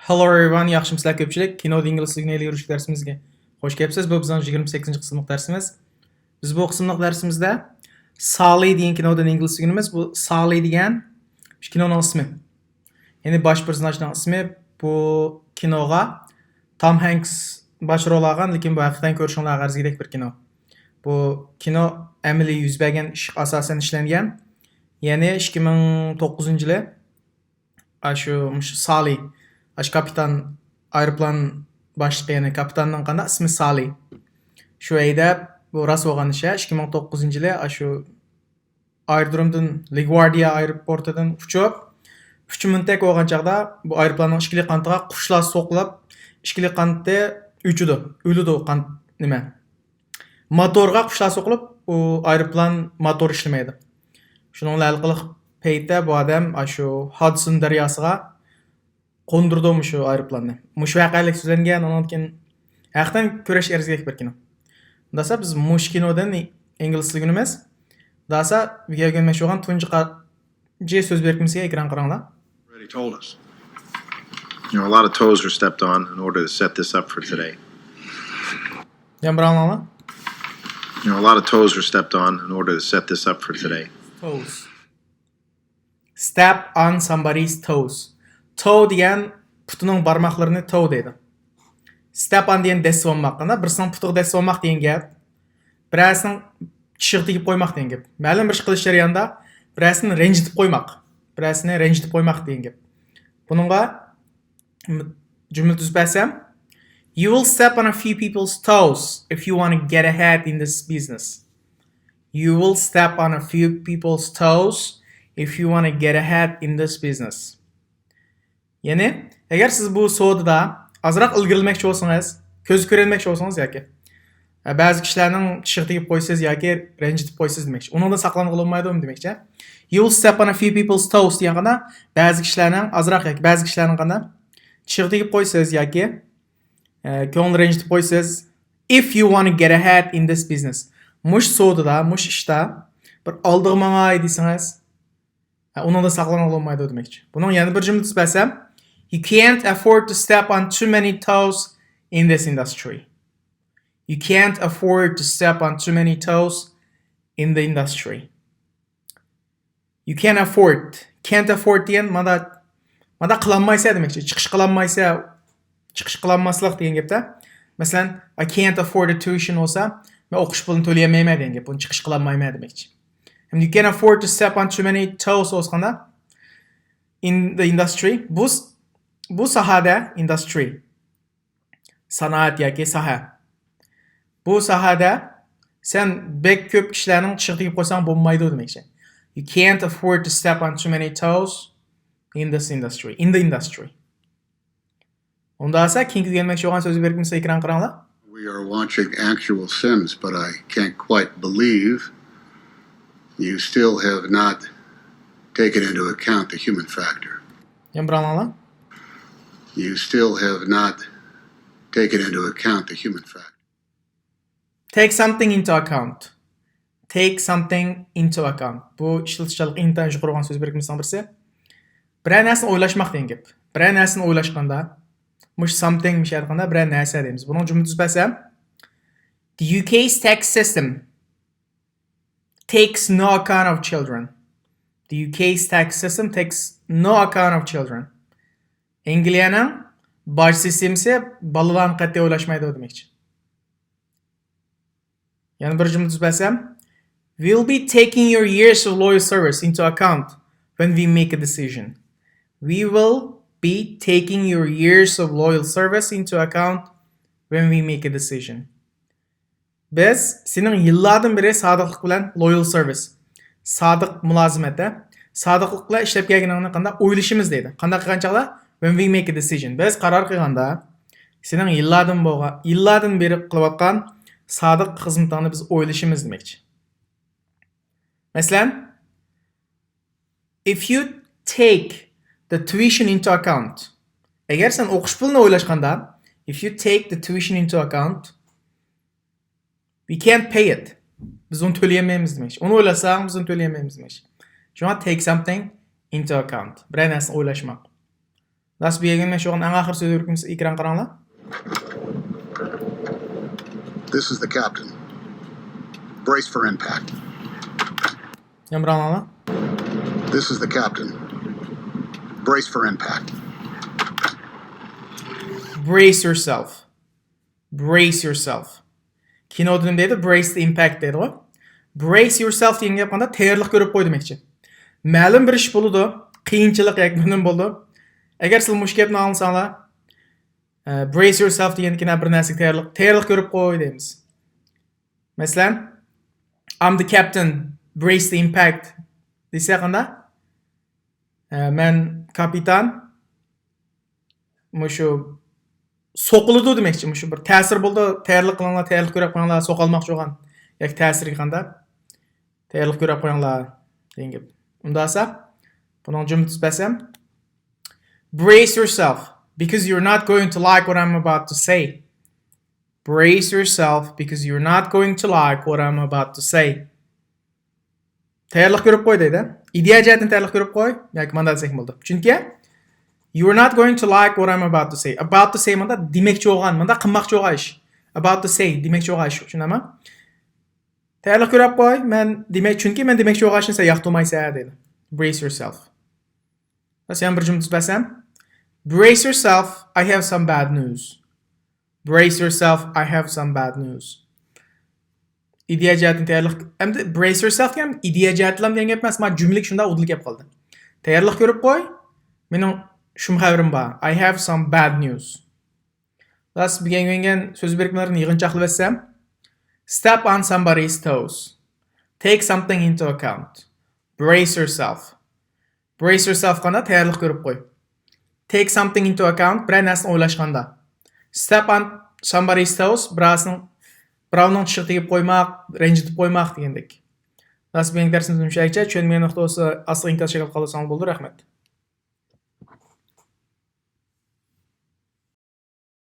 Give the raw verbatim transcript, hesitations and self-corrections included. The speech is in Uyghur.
Hello everyone، ياخشىمۇسىلەر كۆپچىلىك؟ كىنودا ئىنگلىز تىلىنى ئېلىۋېرىش دەرسىمىزگە خوش كەپسىز. بۇ بىزنىڭ يىگىرمە سەككىزىنچى قىسىملىق دەرسىمىز. بىز بۇ قىسىملىق دەرسىمىزدە سالى دېگەن كىنودىن ئىنگلىز تىلىنى ئۆگىنىمىز. بۇ سالى دېگەن شۇ كىنونىڭ ئىسمى. يەنى باش پېرسوناژنىڭ ئىسمى. بۇ كىنوغا تام ھەنكس باش رول ئالغان، لېكىن بۇ ھەقىقەتەن كۆرۈشۈڭلارغا ئەرزىگۈدەك بىر كىنو. بۇ كىنو ئەمەلىي يۈز بەرگەن ئىشقا ئاساسەن ئىشلەنگەن. يەنى ئىككى مىڭ توققۇزىنچى يىلى ئاشۇ، مۇشۇ سالى، ئاشۇ كاپىتان، ئايروپىلان باشلىقى، يەنى كاپىتاننىڭ قانداق ئىسمى؟ سالى. شۇ ھەيدەپ، بۇ راست بولغان ئىش، ھە، ئىككى مىڭ توققۇزىنچى يىلى ئاشۇ ئايرودرومدىن، لىگۋاردىيە ئايروپورتىدىن ئۇچۇپ، ئۈچ مىنۇتتەك بولغان چاغدا بۇ ئايروپىلاننىڭ ئىككىلى قانىتىغا قۇشلار سوقۇلۇپ، ئىككىلى قانىتى ئۆچىدۇ، ئۆلىدۇ قانىت نېمە. موتورغا قۇشلار سوقۇلۇپ، ئۇ ئايروپىلان موتور ئىشلىمەيدۇ. شۇنىڭ بىلەن ھېلىقى پەيتتە بۇ ئادەم ئاشۇ ھادسون دەرياسىغا قوندۇرىدۇ مۇشۇ ئايروپىلاننى. مۇشۇ ۋەقەلىك سۆزلەنگەن، ئۇنىڭدىن كېيىن ھەقىقەتەن كۆرۈش ئەرزىگەك بىر كىنو. داسا بىز مۇشۇ كىنودىن ئىنگلىز تىلى ئۆگىنىمىز. داسا بىر ئۆگەنمەكچى بولغان تۇنجى قا-، جى سۆز بېرىپ كىمسىگە ئېكران قاراڭلار. Already told us. You know, a lot of toes were stepped on in order to set this up for today. يەنە بىر ئاڭلاڭلار. You know, a lot of toes were stepped on in order to set this up for today. Toes. Step on somebody's toes. Toe دېگەن پۇتىنىڭ بارماقلىرىنى toe دەيدۇ. Step on دېگەن دەسسىۋالماق، قانداق؟ بىرسىنىڭ پۇتىغا دەسسىۋالماق دېگەن گەپ. بىرەرسىنىڭ چىشىغا تېگىپ قويماق دېگەن گەپ. مەلۇم بىر ئىش قىلىش جەريانىدا بىرەرسىنى رەنجىتىپ قويماق. بىرەرسىنى رەنجىتىپ قويماق دېگەن گەپ. بۇنىڭغا جۈملە تۈزۈپ بەرسەم، You will step on a few people's toes if you want to get ahead in this business. You will step on a few people's toes if you want to get ahead in this business. يەنى، ئەگەر سىز بۇ سودىدا ئازراق ئىلگىرىلىمەكچى بولسىڭىز، كۆز كۆرەلمەكچى بولسىڭىز ياكى، ئە، بەزى كىشىلەرنىڭ چىشىغا تېگىپ قويىسىز ياكى رەنجىتىپ قويىسىز دېمەكچى. ئۇنىڭدىن ساقلانغىلى بولمايدۇ دېمەكچى. You will step on a few people's toes دېگەن قانداق؟ بەزى كىشىلەرنىڭ ئازراق ياكى بەزى كىشىلەرنىڭ قانداق؟ چىشىغا تېگىپ قويىسىز ياكى، ئە، كۆڭلىنى رەنجىتىپ قويىسىز. If you want to get ahead in this business. مۇش سودىدا، مۇش ئىشتا بىر ئالدىغا ماڭاي دېسىڭىز، ھە، ئۇنىڭدىن ساقلانغىلى بولمايدۇ دېمەكچى. بۇنىڭ يەنە بىر جۈملە تۈزۈپ بەرسەم، You can't afford to step on too many toes in this industry. You can't afford to step on too many toes in the industry. You can't afford. Can't afford دېگەن مانا، مانا قىلالمايسەن دېمەكچى. چىقىش قىلالمايسەن. چىقىش قىلالماسلىق دېگەن گەپتە. مەسىلەن، I can't afford a tuition بولسا، مەن ئوقۇش پۇلىنى تۆلىيەلمەيمەن دېگەن گەپ. بۇنى چىقىش قىلالمايمەن دېمەكچى. ھەم you can't afford to step on too many toes بولسا قانداق؟ In the industry. بۇ، بۇ ساھەدە، industry. سانائەت ياكى ساھە. بۇ ساھەدە سەن بەك كۆپ كىشىلەرنىڭ چىشىغا تېگىپ قويساڭ بولمايدۇ دېمەكچى. You can't afford to step on too many toes in this industry. In the industry. ئۇنداق بولسا كېيىنكى ئۆگەنمەكچى بولغان سۆزگە بېرىپ كىمسىز ئېكرانغا قاراڭلار. We are watching actual sims, but I can't quite believe you still have not taken into account the human factor. يەنە بىر ئاڭلاڭلار. You still have not taken into account the human factor. Take something into account. Take something into account. بۇ ئىشلىتىشچانلىقى ئىنتايىن يۇقىرى بولغان سۆز بېرىپ كىمسىز بىرسى. بىرەر نەرسىنى ئويلاشماق دېگەن گەپ. بىرەر نەرسىنى ئويلاشقاندا، مۇشۇ something مۇشۇ يەردە قانداق بىرەر نەرسە دەيمىز. بۇنىڭ جۈملە تۈزۈپ بەرسەم، The U K's tax system takes no account of children. The U K's tax system takes no account of children. ئەنگلىيەنىڭ باج سىستېمىسى بالىلارنى قەتئىي ئويلاشمايدۇ دېمەكچى. يەنە بىر جۈملە تۈزۈپ بەرسەم، We'll be taking your years of loyal service into account when we make a decision. We will be taking your years of loyal service into account when we make a decision. بىز سېنىڭ يىللاردىن بېرى سادىقلىق بىلەن، loyal service، سادىق مۇلازىمەتتە، سادىقلىق بىلەن ئىشلەپ كەلگىنىڭنى قانداق ئويلىشىمىز دەيدۇ. قانداق قىلغان چاغدا؟ When we make a decision. بىز قارار قىلغاندا، سېنىڭ يىللاردىن بولغان، يىللاردىن بېرى قىلىۋاتقان سادىق خىزمىتىڭنى بىز ئويلىشىمىز دېمەكچى. مەسىلەن، If you take the tuition into account. ئەگەر سەن ئوقۇش پۇلىنى ئويلاشقاندا، if you take the tuition into account, we can't pay it. بىز ئۇنى تۆلىيەلمەيمىز دېمەكچى. ئۇنى ئويلىساڭ، بىز ئۇنى تۆلىيەلمەيمىز دېمەكچى. شۇڭا take something into account. بىرەر نەرسىنى ئويلاشماق. راست بىر يەرگە مەشۇ ئەڭ ئاخىر سۆزلىرىمىز ئېكران قاراڭلار. This is the captain. Brace for impact. يەنە بىر ئاڭلاڭلار. This is the captain. Brace for impact. Brace yourself. Brace yourself. كىنودا نېمە دەيدۇ؟ Brace the impact دەيدىغۇ. Brace yourself دېگەن گەپ قانداق؟ تەييارلىق كۆرۈپ قوي دېمەكچى. مەلۇم بىر ئىش بولىدۇ، قىيىنچىلىق ياكى بىلىم بولىدۇ. ئەگەر سىلەر مۇشۇ گەپنى ئاڭلىساڭلار، ئە، brace yourself دېگەندىكىن بىر نەرسىگە تەييارلىق، تەييارلىق كۆرۈپ قوي دەيمىز. مەسىلەن، I'm the captain, brace the impact دېسە قانداق؟ ئە، مەن كاپىتان، مۇشۇ سوقۇلىدۇ دېمەكچى، مۇشۇ بىر تەسىر بولىدۇ، تەييارلىق قىلىڭلار، تەييارلىق كۆرۈپ قويۇڭلار، سوقالماقچى بولغان ياكى تەسىرگە قانداق؟ تەييارلىق كۆرۈپ قويۇڭلار دېگەن گەپ. ئۇنداقسا، بۇنىڭ جۈملىسى بەرسەم، brace yourself because you're not going to like what I'm about to say. Brace yourself because you're not going to like what I'm about to say. تەييارلىق كۆرۈپ قوي دەيدۇ. ئىدىيە جەھەتتىن تەييارلىق كۆرۈپ قوي ياكى مانداق دېسەك بولىدۇ. چۈنكى you're not going to like what I'm about to say. About to say مانداق دېمەكچى بولغان، مانداق قىلماقچى بولغان ئىش. About to say دېمەكچى بولغان ئىش. چۈشىنەمۇ؟ تەييارلىق كۆرۈپ قوي. مەن دېمەك، چۈنكى مەن دېمەكچى بولغان ئىشنى سەن ياقتۇرمايسەن دەيدۇ. Brace yourself. بەس يەنە بىر جۈملە بەرسەم. Brace yourself, I have some bad news. Brace yourself, I have some bad news. ئىدىيە جەھەتتىن تەييارلىق، ئەمدى brace yourself دېگەن ئىدىيە جەھەتتىن دېگەن گەپ ئەمەس، مانا جۈملىلىك شۇنداق ئۇدۇل كەپ قالدى. تەييارلىق كۆرۈپ قوي، مېنىڭ شۇم خەۋىرىم بار. I have some bad news. راست بىلگەن سۆز بىرىكمىلىرىنى يىغىنچاقلاپ ئۆتسەم. Step on somebody's toes. Take something into account. Brace yourself. Brace yourself قانداق؟ تەييارلىق كۆرۈپ قوي. Take something into account، بىرەر نەرسىنى ئويلاشقاندا. Step on somebody's toes، بىرەرسىنىڭ، بىراۋنىڭ چىشىغا تېگىپ قويماق، رەنجىتىپ قويماق دېگەندەك. راست بۈگۈنكى دەرسىمىز مۇشۇ يەرگىچە. چۈشەنمىگەن نۇقتا بولسا ئاستىغا ئىنكاس شەكىل قالدۇرساڭلار بولىدۇ. رەھمەت.